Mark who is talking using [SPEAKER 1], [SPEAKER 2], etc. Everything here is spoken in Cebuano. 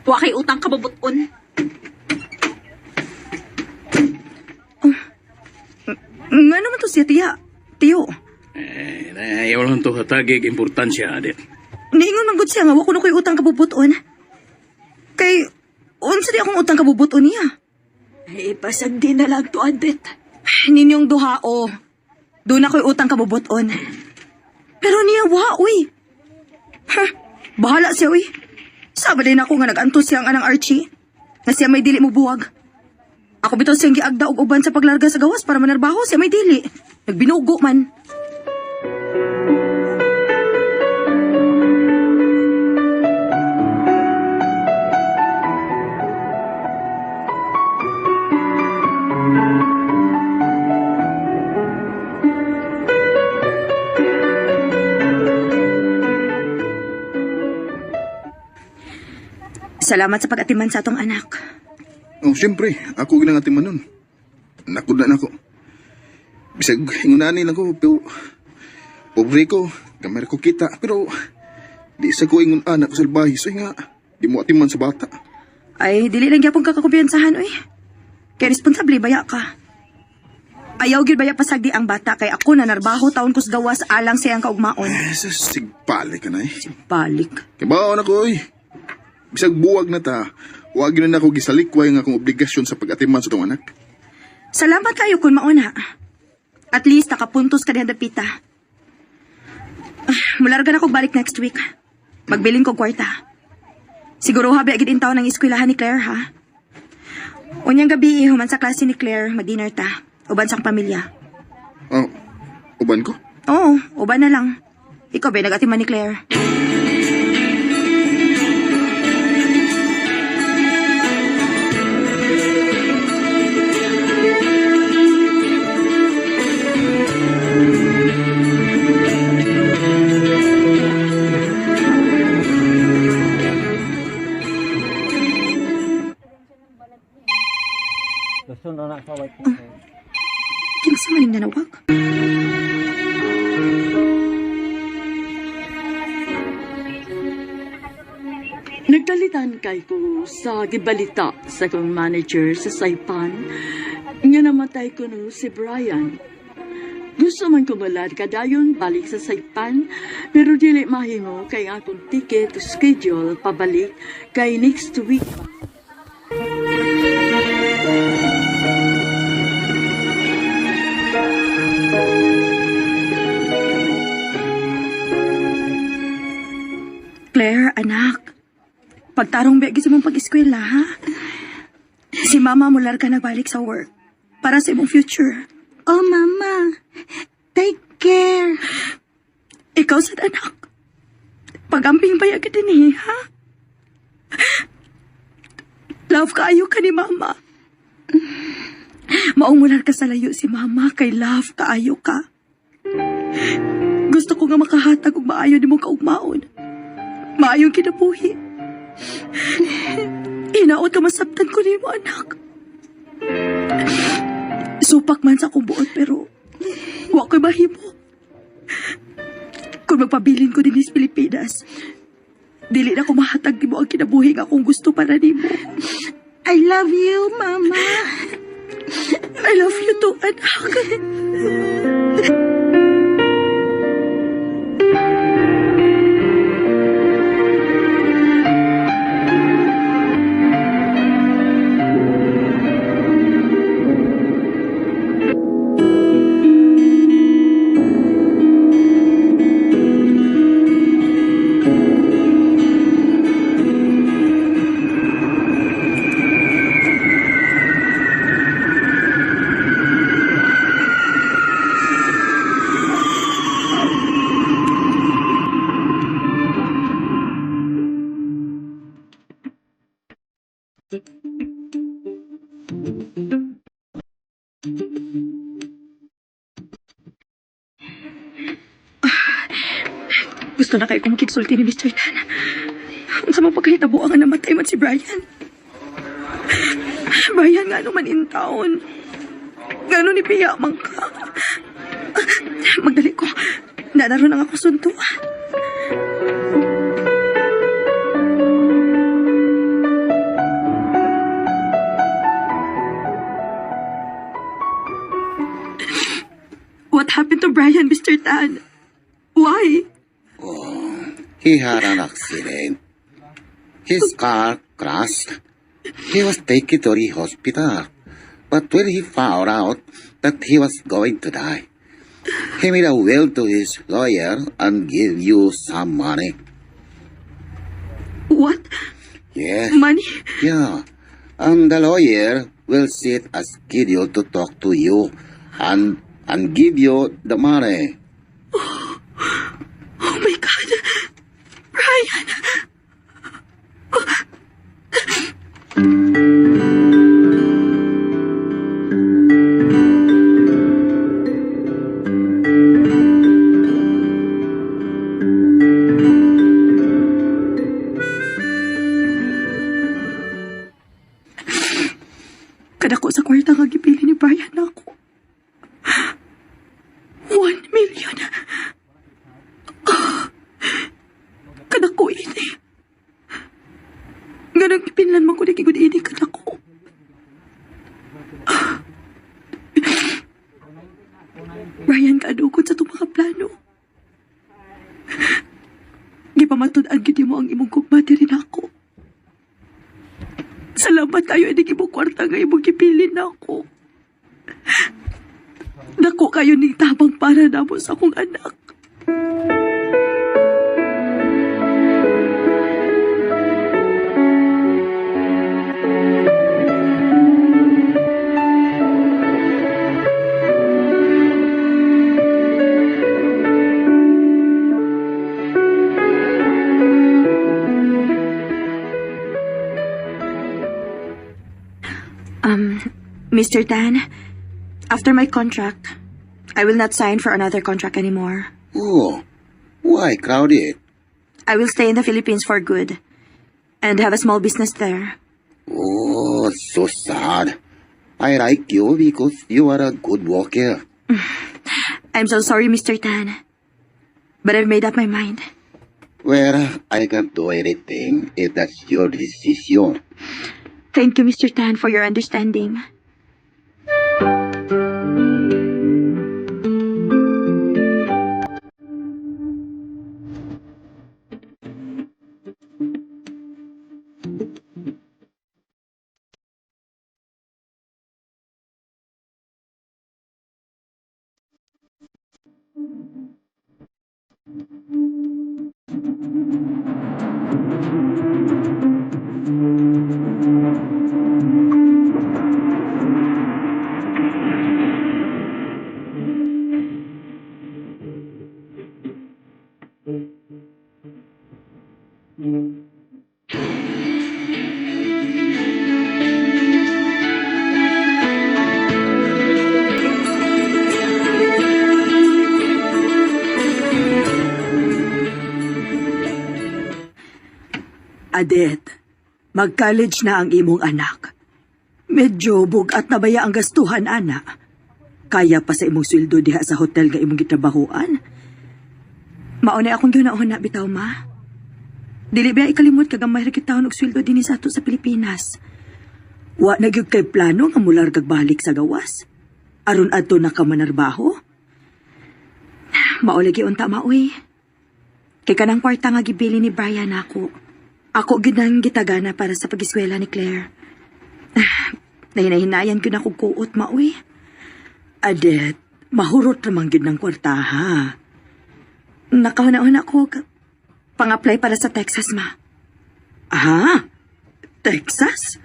[SPEAKER 1] Wa kay utang kabubuton.
[SPEAKER 2] Nga naman to siya, tiya. Tiyo.
[SPEAKER 3] Eh, ayaw lang to hatagig importansya, Adet.
[SPEAKER 2] Niingon man gud siya nga wa kuno ko'y utang kabubuton. Kay unsa di akong utang kabubuton niya?
[SPEAKER 1] Eh, pasagdi na lang to, Adet.
[SPEAKER 2] Ninyong duha o. Doon ako'y utang kabubuton. Pero niya wa, uy. Ha, bahala siya, uy. Sabi din ako nga nag-antos siya ang anang Archie. Nga siya may dili mo buwag. Ako bitaw siyang giagda og uban sa paglarga sa gawas para manarbaho siya may dili. Nagbinugo man. Salamat sa pag-atiman sa atong anak.
[SPEAKER 4] Oh, siyempre, ako ginang atiman nun. Nakod na nako. Bisag ingunani lang ko, pero pobre ko, gamay ko kita, pero di sa ko ingon anak ko salbahe, so nga, di mo atiman sa bata.
[SPEAKER 2] Ay, dili lang gyapon ka kakumpiyansahan, uy. Kay responsable baya ka. Ayaw gyud baya pasagdi ang bata kay ako na narbaho taon kus gawas alang siyang kaugmaon.
[SPEAKER 4] Eh, sa sigbalik ka na eh.
[SPEAKER 2] Balik.
[SPEAKER 4] Kibaon ako, oy. Bisag buwag na ta, wag yun na ako gisalikway nga akong obligasyon sa pag-atiman sa tong anak.
[SPEAKER 2] Salamat kayo kung mauna. At least nakapuntos ka diha dapita. Ah, mularga na kog balik next week. Magbilin kog kwarta. Siguro habi agad in taon ang eskwelahan ni Claire ha. Unyang gabi eh, human sa klase ni Claire, mag-dinner ta. Uban sang pamilya.
[SPEAKER 4] Oh, uban ko?
[SPEAKER 2] Oo, uban na lang. Ikaw ba nag-atiman ni Claire? Kinsa man yung nanawag?
[SPEAKER 5] Nagtalitan kay ko sa gibalita sa kong manager sa Saipan nga namatay ko no si Brian. Gusto man kumalad kadayon balik sa Saipan pero dili mahimo kay ang akong ticket schedule pabalik kay next week.
[SPEAKER 2] Claire, anak. Pagtarong biya sa mong pag-eskwela, ha? Si mama mular ka nagbalik sa work. Para sa imong future.
[SPEAKER 6] Oh, Mama. Take care.
[SPEAKER 2] Ikaw sad anak. Pagamping ba ka din eh, ha? Love kaayo ka ni mama. Maumular ka sa layo si mama kay love kaayo ka. Gusto ko nga makahatag og maayo nimo kaugmaon. Maayong kinabuhi. Hinaot ka masabtan ko nimo anak. Supak man sa akong buot pero wa ko'y mahimo. Kung magpabilin ko din sa Pilipinas, dili na ko mahatag nimo ang kinabuhi nga akong gusto para nimo.
[SPEAKER 6] I love you, Mama.
[SPEAKER 2] I love you too, anak. Gusto na kayo kong makigsulti ni Mr. Tan. Ang sama pagkahitabo ang namatay man si Brian. Brian, nga man in town. Nga ni Pia man ka. Magdali ko. Nanaroon ang ako sunto.
[SPEAKER 1] What happened to Brian, Mr. Tan? Why?
[SPEAKER 7] He had an accident. His car crashed. He was taken to the hospital. But when he found out that he was going to die, he made a will to his lawyer and gave you some money.
[SPEAKER 1] What?
[SPEAKER 7] Yes.
[SPEAKER 1] Money?
[SPEAKER 7] Yeah. And the lawyer will set a schedule to talk to you and give you the money.
[SPEAKER 1] Oh my God! Brian! Kadako sa kwarta nga gipili ni Brian ako. 1 million. Kadako ini. Ganang gipinlan man ko ni gigud ini kadako. Brian, kaadukot sa itong mga plano. Gipamatud-an gid mo ang imong gugma diri nako. Salamat kayo inig imong kwarta nga imong gipili nako. Dako kayo ning tabang para namo sa akong anak. Mr. Tan, after my contract, I will not sign for another contract anymore.
[SPEAKER 7] Oh, why crowded?
[SPEAKER 1] I will stay in the Philippines for good and have a small business there.
[SPEAKER 7] Oh, so sad. I like you because you are a good worker.
[SPEAKER 1] I'm so sorry, Mr. Tan, but I've made up my mind.
[SPEAKER 7] Well, I can't do anything if that's your decision.
[SPEAKER 1] Thank you, Mr. Tan, for your understanding.
[SPEAKER 2] Adet, mag-college na ang imong anak. Medyo bugat na baya ang gastuhan, ana. Kaya pa sa imong sweldo diha sa hotel nga imong gitrabahoan.
[SPEAKER 1] Mauna akong gihuna-huna bitaw, ma. Dili ba ikalimot kagamay ra kita og sweldo dinhi sa ato sa Pilipinas.
[SPEAKER 2] Wa na gyud kay plano nga mulargag balik sa gawas. Aron adto na ka manarbaho.
[SPEAKER 1] Mao lagi unta, ma, uy. Kay kanang kwarta nga gibili ni Brian ako. Ako gyud nang gitagana para sa pag-eskwela ni Claire. Nahinahinayan gyud ako kuot, ma, uy.
[SPEAKER 2] Adet, mahurot ramang gyud ng kwarta ha.
[SPEAKER 1] Nakahuna-huna ko pang-apply para sa Texas, ma.
[SPEAKER 2] Ah, Texas?